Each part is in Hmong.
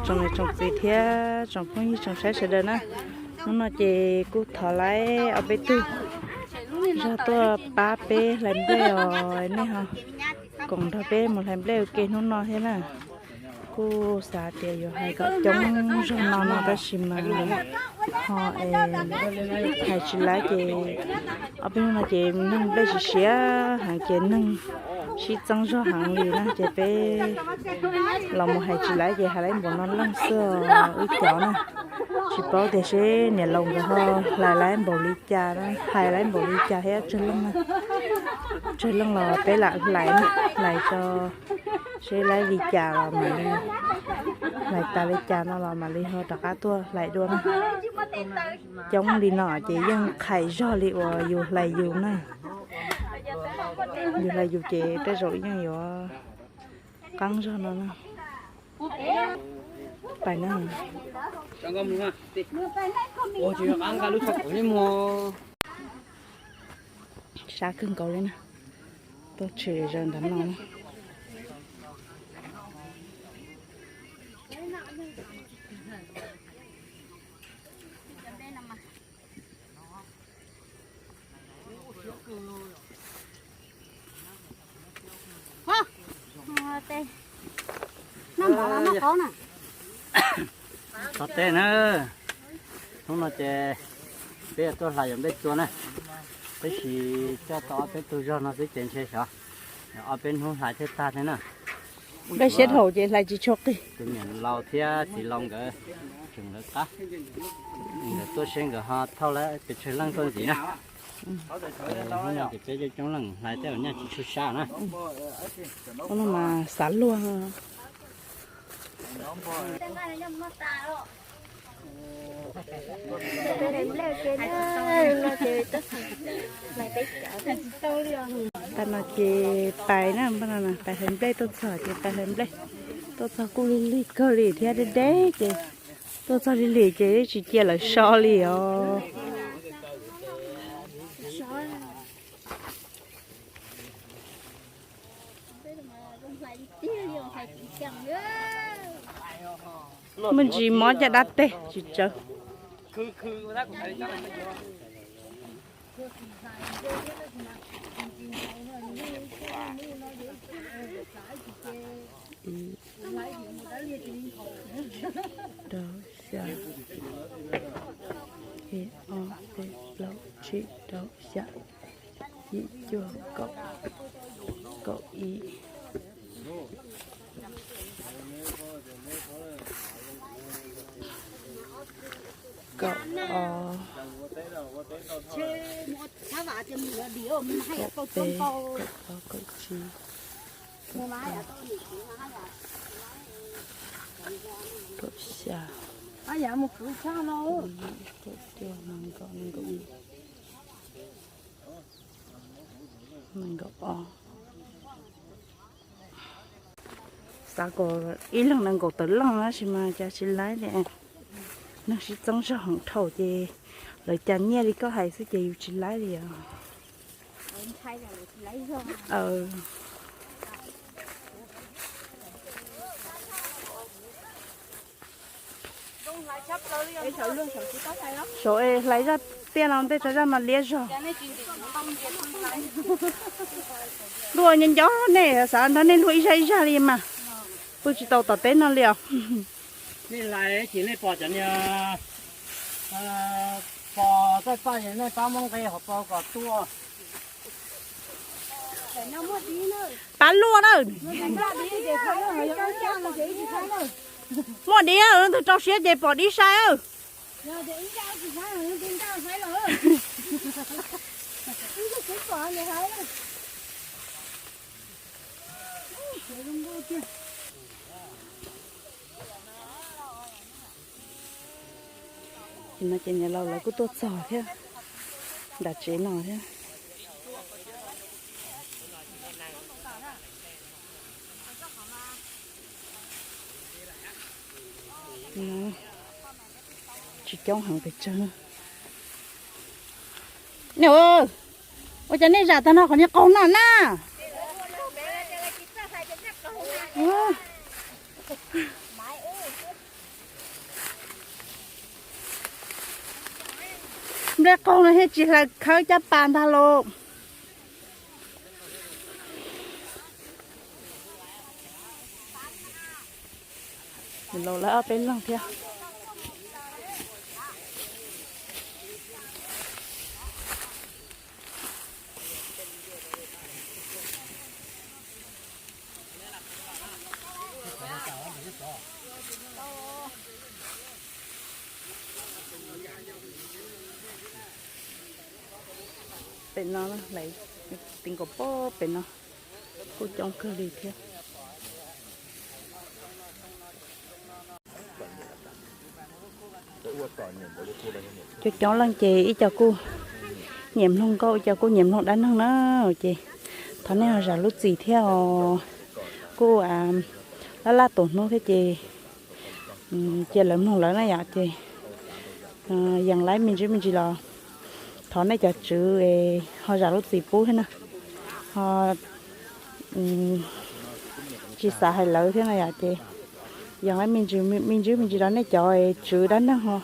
Tsoom niam tsoom txiv thiab tsoom phooj ywg tsoom saib sawv daws na, hnub no ces kuj thov lawv ob peb tug zog tuaj pab peb hlais nplej os, nej ho koom nrog peb mus hlais nplej ua ke hnub no thiab na. Kuj xav tias yuav hais kom coob zog no no tab sis mas ho es hais tsis laiv ces ob peb hnub no ces neeg nplej siav siav heev ces neeg sib txeeb zog heev li na ces peb los mus hais tsis laiv ces hais laiv npaum no leej xwb os wb cov na. Tsis paub tias seb niam laus nkawd ho hlais laiv npaum li cas, hais laiv npaum li cas thiab tsawg leej na. Tsawg leej los peb lam hlais na, hlais tso seb laiv li cas los mam li, hlais tas li cas no los mam li ho rov qab tuaj hlais dua na. Coob li no ces yeej qhais zog li uas yus hlais yus na. Yus hlais yus ces tej zaum yeej yuav qeeb zog no na. Pais na. Sab kawg nkaus li na. Tuaj tshwm zaws ntawm no na. Txog teb na, hnub no ces peb tuaj hlais yuav nplej tsua na, tab sis coj tau ob peb tug zog no xwb ces ntshe xyov ob peb hnub hlais thiaj tag thiab na. Npej siab dhau ces hlais tsis tshua qis. Tus niam laus thiab txiv laus nkawd tseem lawv qab, nkawd tuaj seb nkawd ho thauj lawv pes tsawg leej tuaj ntxiv na. Hnub no ces peb coob coob leej hlais tej zaum nyaj tsis tshua sab na. Hnub no mas xav luag. Tam no ces pais na, pais hlais nplej tuaj txog ces pais hlais nplej, tuaj txog kuj lig lig kawg li thiab deb deb ces tuaj txog lig lig ces tsis cia lawv so li os. Me ntsis mob caj dab teg tsis tsawv. Ib, rau, xya, ib, ob, peb, plaub, tsib, rau, xya, yim, cuaj, kaum, kaum ib, kaum ob, kaum peb, kaum plaub, kaum tsib, kaum xya, kaum yim, kaum cuaj, nees nkaum, nees nkaum ib, nees nkaum ob. Xav kom ib leeg nees nkaum tawm leej tab sis mas cas tsis laib li. Neeg sib txeeb zog heev dhau ces lawv cas nyiaj li koj hais xwb ces yus tsis laib li os. Saum es hlais zaj tiaj no ntej tso zaj mas liab zog. Luaj nco nco nej xav nrog nej luag ib zaj ib zaj li mas pw tsis tau tom teb no li os. Nej lais ces nej pom cov niag pos txaij paj es nej pab muab nqe hauv paus kom tuaj. Pab luaj na. Muaj dib, ntug rau siab ces pom dib sai. Ces no ces niam laus lawv kuj tuaj txog thiab, nram tsev no thiab. Tsis coob heev pes tsawg. Ua cas nej zam tag no qhov niag qaug no na? Nplej qaug no thiaj tsis hlais khawb caj pas ntag lauj. Laus lawv ob peb leeg thiab. Pem no, lawv ti nkaus pem no kuj coob kawg li thiab. Coob coob leej ces ib co kuj nyiam mloog nkauj, ib co kuj nyiam mloog dab neeg na. Ces thov nej ho zam lub txim thiab os. Kuj laj laj tus hnub thiab ces cia lawv mloog lawv na yom. Ces yees laib me ntsis me ntsis los thov nej cov tswv ho zam lub txim pub thiab na. Ho tsis xav hais lawv thiab no yom. Ces yees laib me ntsis me ntsis los nej cov tswv dab neeg ho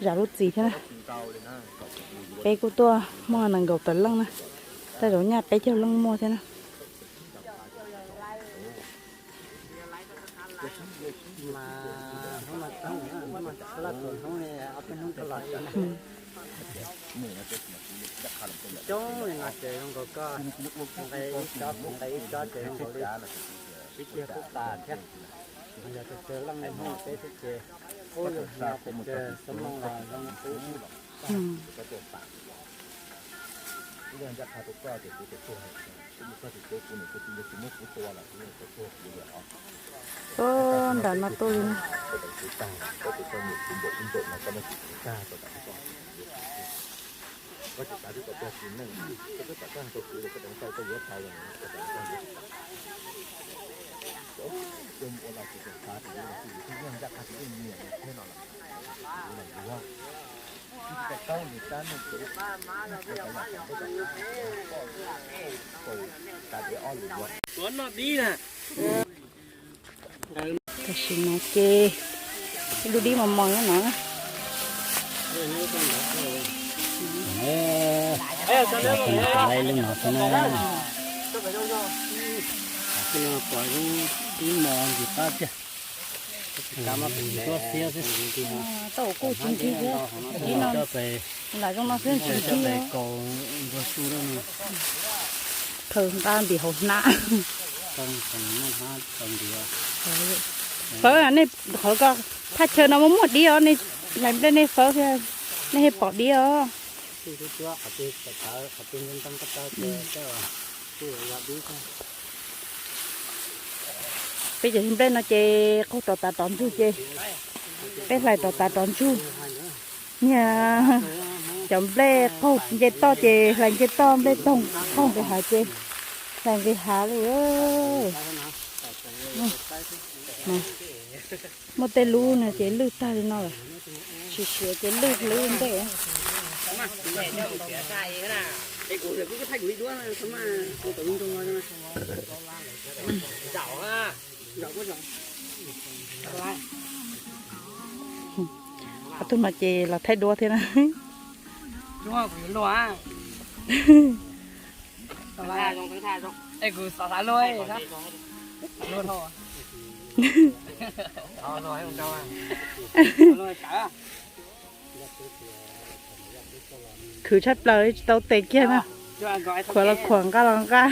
zam lub txim thiab na. Peb kuj tuaj muaj nees nkaum tawm leej na, tej zaum nyaj peb caug leej muaj thiab na. Coob li no ces zoo nkaus koj nqe ib tsob kuv nqe ib tsob ces zoo nkaus li ib tiag kuj tas thiab. Yog tus tswv leej muaj peb thiab ces ub, yog pes tsawg xov moo los zoo qub. Nram no tuaj li no. Tam sim no ces ib lub dib mos mos nyob no. Lub no xwb na. Dib mos ntsis qab tiag. Tuaj xiab xwb. Tau kuj tsis nqig thiab. Dib no lam zoo no xwb tsis nqig. Khaws nqa ntim hauv hnab. Fawb, nej qhov ko thaj chaw no muaj muaj dib os, nej hlais nplej nej fawb thiab nej thiaj pom dib os. Peb cov nplej no ces qaug tom tav tom ntug ces peb hlais tom tav tom ntug. Niag cov nplej qaug nce toj ces hlais nce toj, nplej toog qaug nqis hav ces hlais nqis hav li. Muaj tej lub no ces lwj tag li no lawm, tsis siav ces lwj hlwb ntej. Ob tug no ces los thaij duab thiab na. Khwv tshaj plaws tsis tau tes kiag na. Khuav los khuav, nqa los nqa.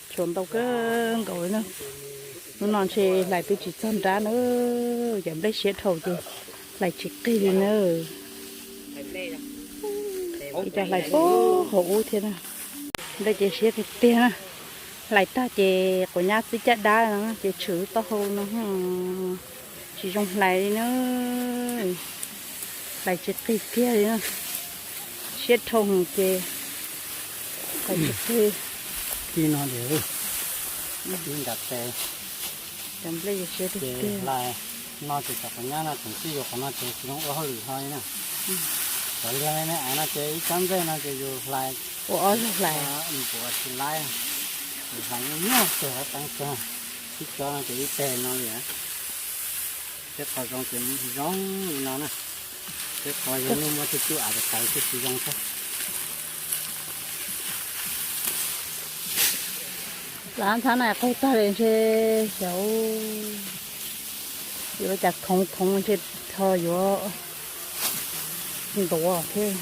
Tshuav ntau kawg nkaus li na. Hnub no ntshe hlais twb tsis txog nrab na, cov nplej siab dhau ces hlais tsis qig li na. Ib co hlais puag hauv ub thiab na. Nplej ces siab tiag tiag na. Hlais tag ces quav nyab txib caj dab no ces tshwm taub hau no, tsis zoo hlais li na. Hlais tsis qig kiag li na. Siab dhau ces hlais tsis qig. Ti no ces, ti nram tes. Cov nplej ces siab tiag tiag. Hlais no ces cov quav nyab no tseem txij yuav qhov no ces tsis zoo ua hauj lwm hlo li na. Cov liag li ne no ces ib tsob ntxej no ces yus hlais, ua ob zaug hlais, ua tsis laib, yus hlais nyuaj nyuaj kawg, teeb kawg. Ib tsob no ces ib teg no li, teb qos zoo ces zoo li no na. Teb qos yog nyuj muab tsuj tsuj av tawv tawv twb tsis zoo thiab. Lav ntxhab na qaug tag li ntshe xyov yuav cas khoov khoov ntshe ho yuav ntuav thiab.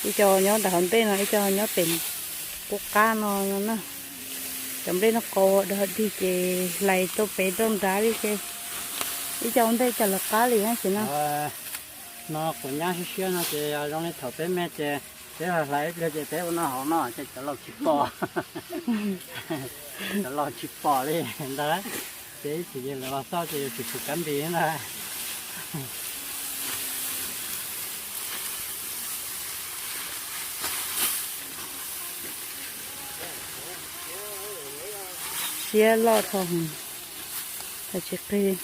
Ib co nyob ntawm hauv ntej no, ib co nyob pem qub qab no na. Cov nplej no qau dog dig ces hlais tau pem rau nrad li ces ib co ua ntej cov lawv qab li na ces no. No quav nyab siab siab no ces zoo li thaum peb me ces peb hlais ib pliag ces peb ua noj haus no ces cov laus tsis pom, cov laus tsis pom li ntag. Ces ib chim ces lawv los xauj ces yuav tsum tsum kab npis ntag. Siab loj dhau, tsis qig.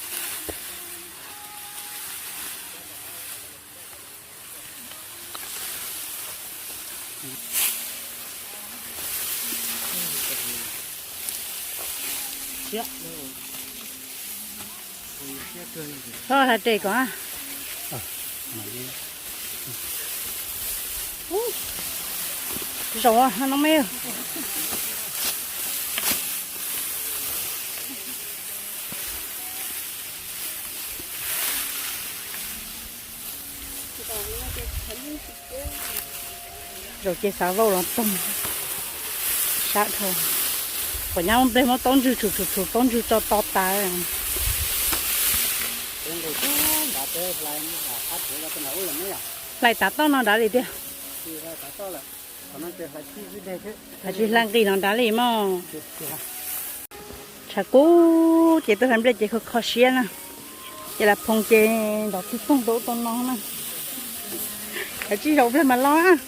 Ho hais tes kom zaum no me. Zaum ces xav vau los toog sab dhau. Quav nyab ua ntej muab taub ntswg tshum tshum tshum taub ntswg tso to tas. Hlais tav toj no nrad li tiag. Tsis hlais nqis no nrad li mog. Tshav kub ces twb hlais nplej ces kho kho siab na. Ces lam phoov ces nrov tib toog rau ub rau no na. Kav tsij zaum pliag mas los.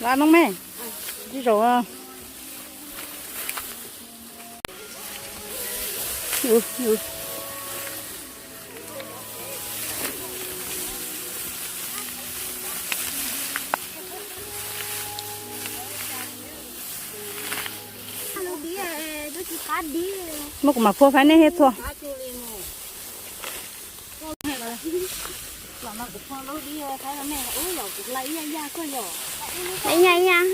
Los no me, tsij zaum. Muab kuv mam phua faib nej thiab txhua. Ib yam ib yam,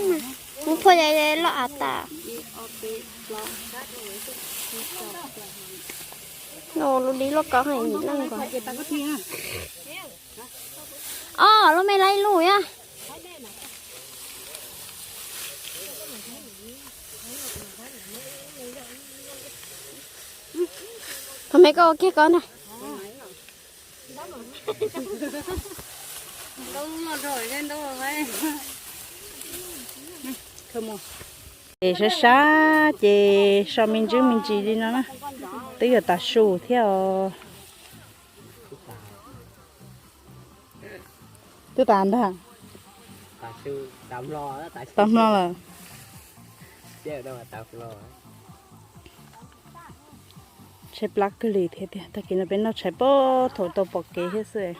muab phua loj av tas. Lub dib loj koj heev. Os, lub me laib lub a. Thaum me koj ua kiag koj ntag. Ces sab sab ces so me ntsis me ntsis li no na, twb yuav tav su thiab os. Twb tas ntag. Tas hmo lawm. Tshaib plab kawg li thiab tiag, tag kis no peb noj tshais puag thaum tau pom kev thiab xwb.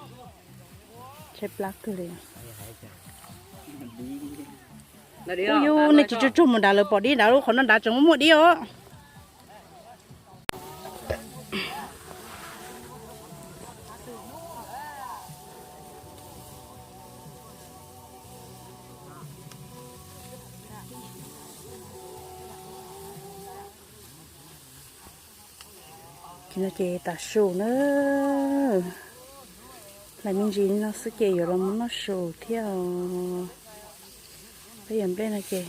Tshaib plab kawg li. Ub, yus nej tsis tsuag tsuag mus nrad lawv pom dib nrad, lub qhov no nrad tseem muaj muaj dib os. Ces no ces tav su na, hlais me ntsis no xwb ces yuav los mus noj su thiab os. Peb yog nplej no ces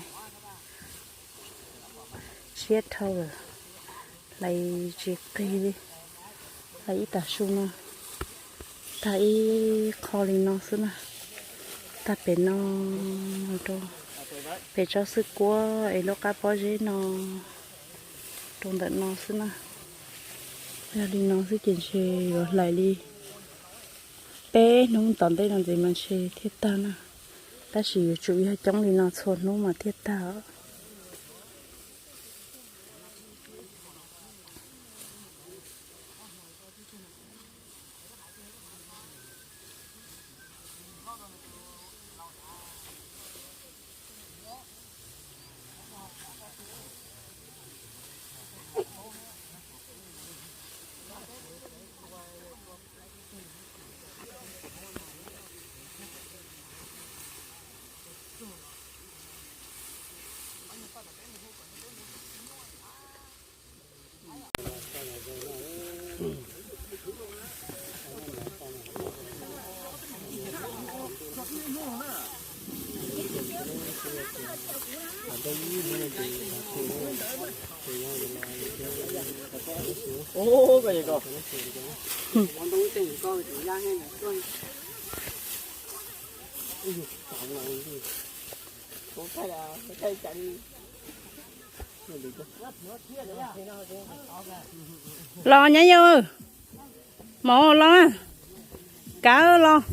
siab dhau lawm, hlais tsis qig li. Hlais ib tav su no tag ib qho li no xwb na, tag pem no rau pem tsob xwb kuab es lub qab pob zeb no rau ntawm no xwb na. Yog li no xwb ces ntshe yuav hlais li peb hnub tom ntej no ntxiv mas ntshe thiaj tag na. Tab sis yuav tsum yog coob li no txhua hnub mas thiaj tag. Los nyab yau, mov los, kav los.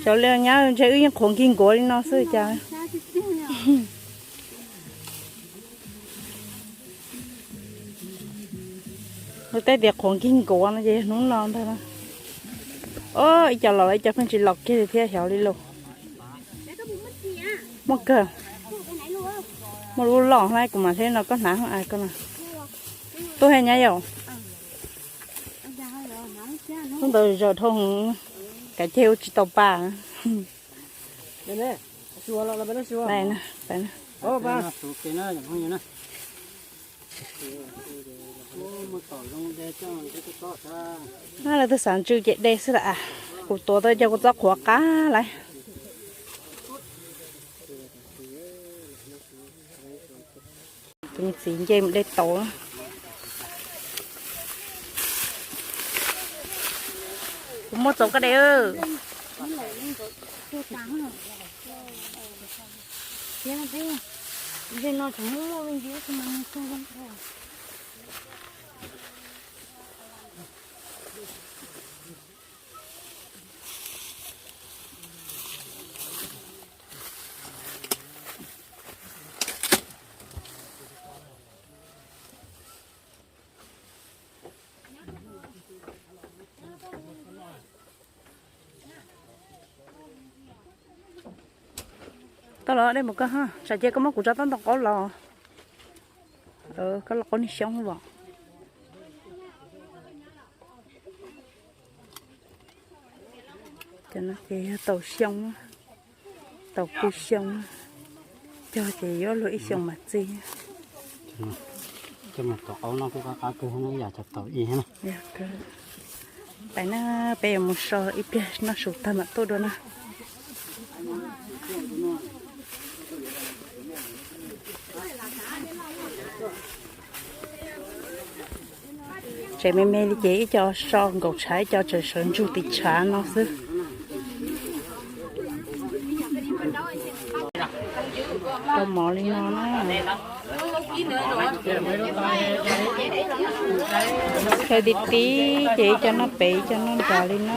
Xyov li nyab, ntshe wb yeej qhuav nkig nkuav li no xwb cas. Luag tej tias qhuav nkig nkuav no ces yog hnub no ntag. Ib co los ib co pheej tsis los kiag li thiab xyov li lauj. Muaj kawg. Muaj lub loj hlab kuv mam thiab no koj hnav koj na. Tuaj he nyab yau. Hnub ntawd zaws dhau, kav ceg ua tsis tau pa. Lawv twb xav ntsw ces de xwb las. Kuv tuav tau cov kua txob qhuav qab lawm. Tus txiv nce mus de tau. Kuv muab txaus koj de. Tau los dej mus koj, tsam ces koj muab kuv tso tab ntoo qaub los. Koj los qaub niag xyoob los. Cov no ces yog taus xyoo, taus pw xyoo, cog ces yuav luag ib xyoos mas txi. Coj mus tom qaub noj kuj qab qab kawg, yam cov taus ib na. Pais na, peb yuav mus so ib pliag noj su tag mam tuaj dua na. Tsev me me li ces ib co so nkaum tshav, ib co tseem sawv ntsug tim tshav no xwb. Rau mov li no na. Chaw ti ti ces ib co noj pem ib co noj nrad li na.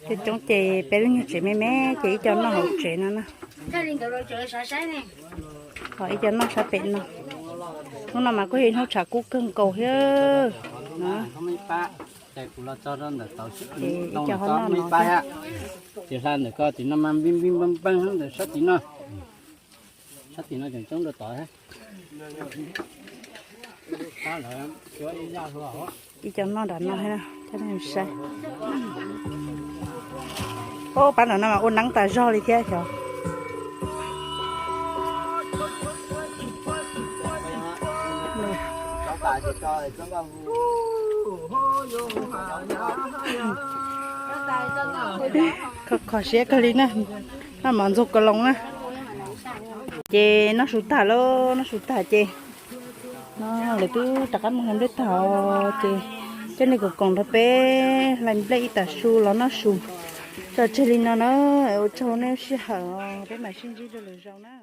Coob coob ces peb lub nyuag tsev me me ces ib co noj hauv tsev no na. Ho ib co noj sab pem no. Hnub no mas kuj yog ib hnub tshav kub kawg nkaus thiab. Ces ib co ho noj no. Ces hla ntawm ko tim no mas npij npij npaj npaj ntawm sab tim no. Sab tim no tseem coob dua tod thiab. Ib co noj nram no thiab, coj nej saib. Ub, pab nram no mas ua neeb tas zog li thiab xyov. Kho kho siab kawg li na, noj mov ntxuag ko loo na. Ces noj su tag lauj, noj su tag ces no lawv twb rov qab mus hlais nplej tag ces coj nej koom koom nrog peb hlais nplej ib tag su los noj su tso tseg li no na. Ua tsaug nej sij hawm, peb mam sib ntsib dua lwm zaus na.